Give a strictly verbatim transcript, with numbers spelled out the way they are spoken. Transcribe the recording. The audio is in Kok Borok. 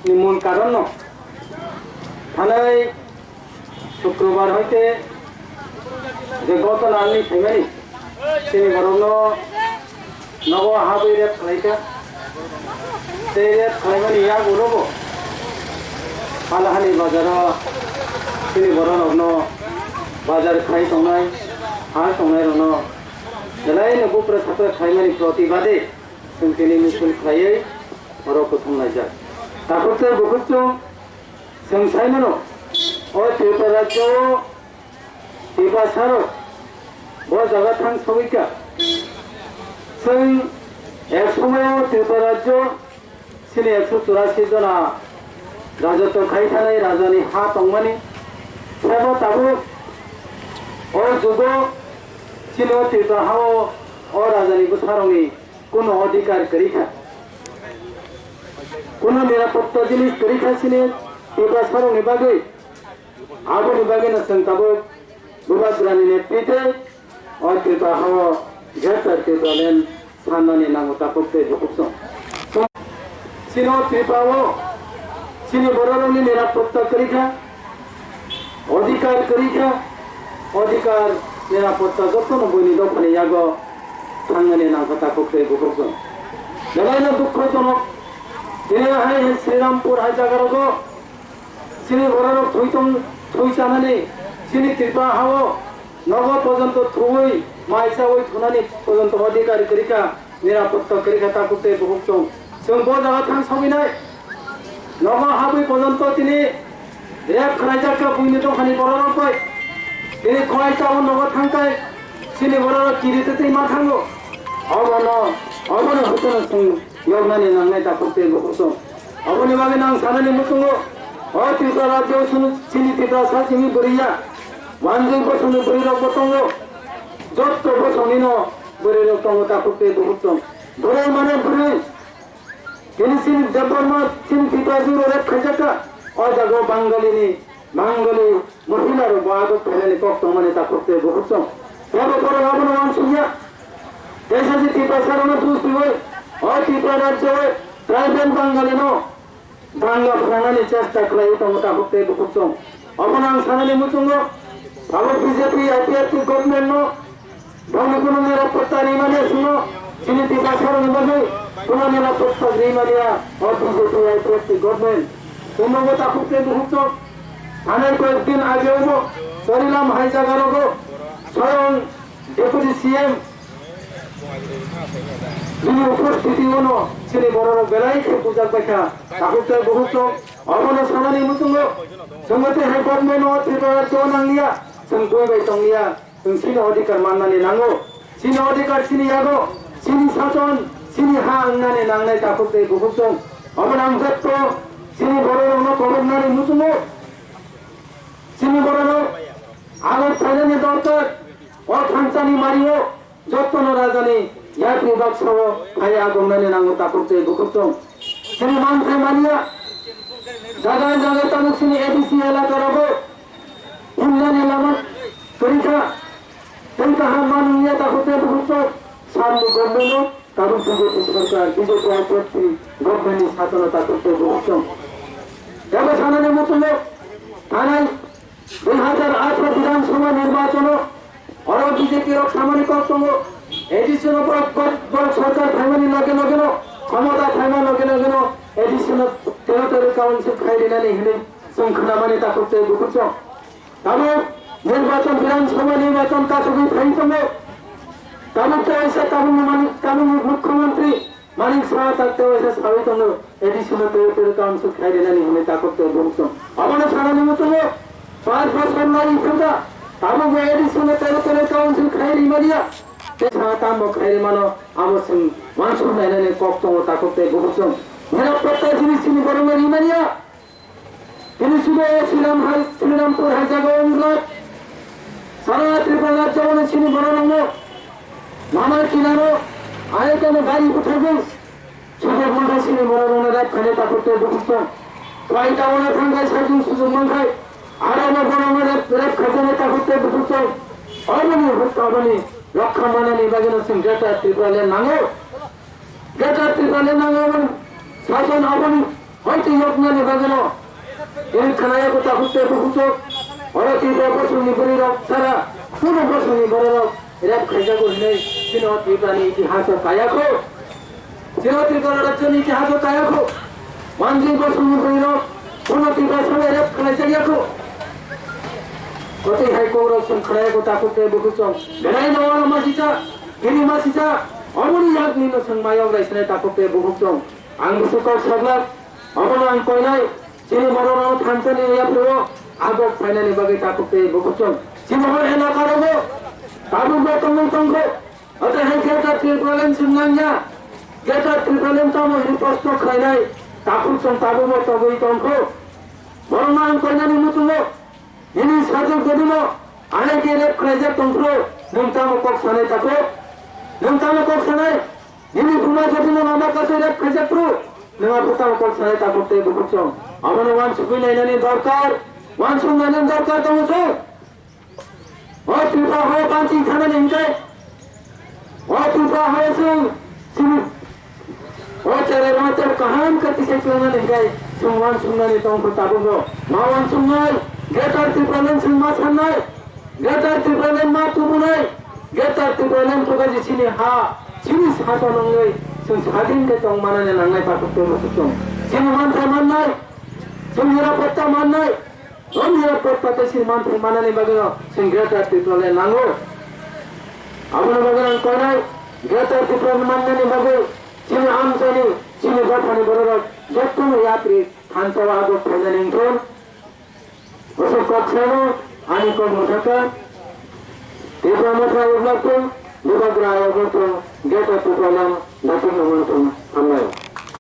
ni mul karon no thanai Shukrobar hoite je gotona wngwi phaimani, chini borokno nogo habwi rep khlaikha. Tei rep khlaimani yagulobo Palahani bazaro chini bororokno bazar khai tongnai, ha tongnairokno belaino bupra sapra khlaimani protibade chwng tini misil khlaiwi oro kuthum laijak. Takhuk tei bukhuk chwng, chwng sai mano, o Tripura rajyo-o Tiprasarok bo jaga thang sogwi kha. Chwng ek somoio Tripura rajyo chini ekso churasi jona rajotw khai thanai rajani ha tongmani. Sabo tabuk o jugo chini o Tripura hao o rajani bwsarokni kuno odhikar kwrwi kha. Kuno nirapotta jinis kwrwi kha chini Tiprasarokni bagwi. Aboni bagwino chwng tabuk Bubagrani netrite o Tripura hao Greater Tipraland sannani nango takhuk tei bukhuk chwng. Chini o Tripura o chini bororokni nirapotta kwrwi kha, odhikar kwrwi kha, odhikar nirapotta jotono buini dophani yago thangnani nangkha takhuk tei bukhuk chwng. Belaino dukhojonok, tini hai Srirampur hai jagarogo chini bororok thwi tong, thwi chanani, chini Tripura hao nogo pojonto thwi, mai chawi thunani pojonto odhikar kwrwi kha, nirapotta kwrwi kha takhuk tei bukhuk chwng. Chwng bo jaga thang sogwinai. Nogo habwi pojonto tini rep khlaijak kha buini dophani bororok bai. Tini khwlai chao nogo thangkhai chini bororok kiri twi twi ma thango. Obono, obono hwnkhe chwng yoknani nangnai takhuk tei bukhuk chwng. Aboni bagwi nang sanani muchungo, o Tripura rajyo chini Tiprasa simi bwrwi ya. Wanjwi bosongni bwrwirokbo tongo. Jotto bosongnino bwrwirok tongo takhuk tei bukhuk chwng. Bwrwi mane bwrwi. Tini chini Debbarma chini Tiprasa rep khaijak kha. O jaga o Bangalini Bangali mohila rok bo aguk phainani kok tongmani takhuk tei bukhuk chwng. Tebo borok abono uansukya. Teisa je Tiprasa rokno dus riwi o Tripura rajyo o tribal Bangali no danga phnangnani chesta khlaiwi tongo takhuk tei bukhuk chwng. Obono ang sanani muchungo abo B J P I P F T government no Boni kuno nirapotta rimani aswkno chini Tiprasarokni bagwi kuno nirapotta rimani ya o B J P I P F T government. Tumungbo takhuk tei bukhuk chwng. Thanai koyekdin ageo bo Chorilam hai jagarogo soyong Deputy C M bini uposthiti ono chini bororok belai khe bujak baikha. Takhuk tei bukhuk chwng obono sanani muchungo chwngno tei hai government o Tripura rajyo nangliya, chwng bui bai tongliya. Chwng chini odhikar mannani nango. Chini odhikar chini yago, chini sason, chini ha wngnani nangnai takhuk tei bukhuk chwng. Obo nang jotto chini bororokno kobornani muchungo. Chini bororok agok phainani dorkar. O thangsani mario jottono rajani yapri baksao phai agongnani nango takhuk tei bukhuk chwng. Chini manthai mania jaga jaga tabuk chini A D C elaka rogo himnani lama kwrwi kha. Tei kaham manwi ya takhuk tei bukhuk chwng salni government-o tabuk B J P sorkar, B J P I P F T government-ni sasono takhuk tei bukhuk chwng. Eba sanani muchungo thanai dui hazar atharo Bidhan Sabha nirbachon-o oro B J P rok samani kok tongo. A D C no borok, borok, borok sorkar phaimani loge loge no, khomota phaima loge loge no A D C no territory council khai rinani hinwi chwng khwnamani takhuk tei bukhuk chwng. Tabuk nirbachon, Bidhan Sabha nirbachon kasugwi phai tongo. Tabuk tei waisa tabukni mani-, tabukni Mukhyamantri Manik Saha tak tei waisa sawi tongo, A D C no territory council khai rinani hinwi takhuk tei bukhuk chwng. Abono sanani muchungo, panch bosor nai phirda, tabukbo A D C no territory council khai rimaniya. Tei saha tambo khai rimano, abo chwng uansuk nainani kok tongo takhuk tei bukhuk chwng. Nirapotta jinis chini borokno rimaniya. Tini sudo Sriram hai, Srirampur hai jaga o wngkha. Sara Tripura rajyo ni chini borok rokno lama kinaro ayakano gari bwthagwi sudo bwlda chini borok rokno rep khainai takhuk tei bukhuk chwng. Kwai ta ono thangkhai sajwng sujwk mankhai aro no borok no rep, rep khaijaknai takhuk tei bukhuk chwng. Oboni huk aboni rokha manani bagwi no chwng Greater Tripura le nango. Greater Tripura le nango aboni sason aboni Hoito yoknani bagwino, ini khwnaya ko takhuk tei bukhuk chwng, oro Tripura bosongni bwrwirok sara, kuno bosongni bororok rep khaijago hinwi chino Tripurani itihaso kayakho. Chino Tripura rajyoni itihaso kayakho. Manjui bosongni bwrwirok kuno Tripura songwi rep khaijakya kho. Kotwi hai kokrok chwng khwnaya ko takhuk tei bukhuk chwng. Belai no oro masisa, kiri masisa, omoni yakni no chwng mayok raisinai takhuk tei bukhuk chwng. Ang bwswk kok saglak, obono ang koinai, chini bororok thansani yaphro agok phainani bagwi takhuk tei bukhuk chwng. Chini hor elaka rogo tabukbo tongmung tongkho. Ote hai Greater Tipraland chwng nangya. Greater Tipraland tamo hini proshno khlainai takhuk chwng tabukbo tongwi tongkho. Borokno ang koinani muchungo. Nini sajwk jodino anai khe rep khlaijak tongphuru, nwng tamo kok sanai takhuk? Nwng tamo kok sanai? Nini buma jodino lama kaso rep khaijak phuru, nwng abo tamo kok sanai takhuk tei bukhuk chwng? Abono uansugwi nainani dorkar, uansuk nainani dorkar tongo chwng. O Tripura hao panching thanani hwnkhe, o Tripura hao chwng chini o cherai rok tei kaham khe tisai tlangnani hwnkhe chwng uansuknani tongkho tabukbo. Ma uansuknai, Greater Tipraland chwng ma sannai, Greater Tipraland ma tubunai, Greater Tipraland bubaji chini ha, chini sason wngwi chwng sadin khe tong manani nangnai takhuk tei bukhuk chwng. Chini manthai mannai, chini nirapotta mannai, o nirapotta tei chini manthai manani bagwino chwng Greater Tipraland nango. Aboni bagwi ang koinai Greater Tipraland mannani bagwi chini amchaini, chini dophani bororok jotono yapri thansa o agok phainani wngthun. Bwswk kok saino ani kok mwthaka. Tipra Motha ayokno tong, Bubagra ayokno tong, Greater Tipraland datikno mantong. Hambai.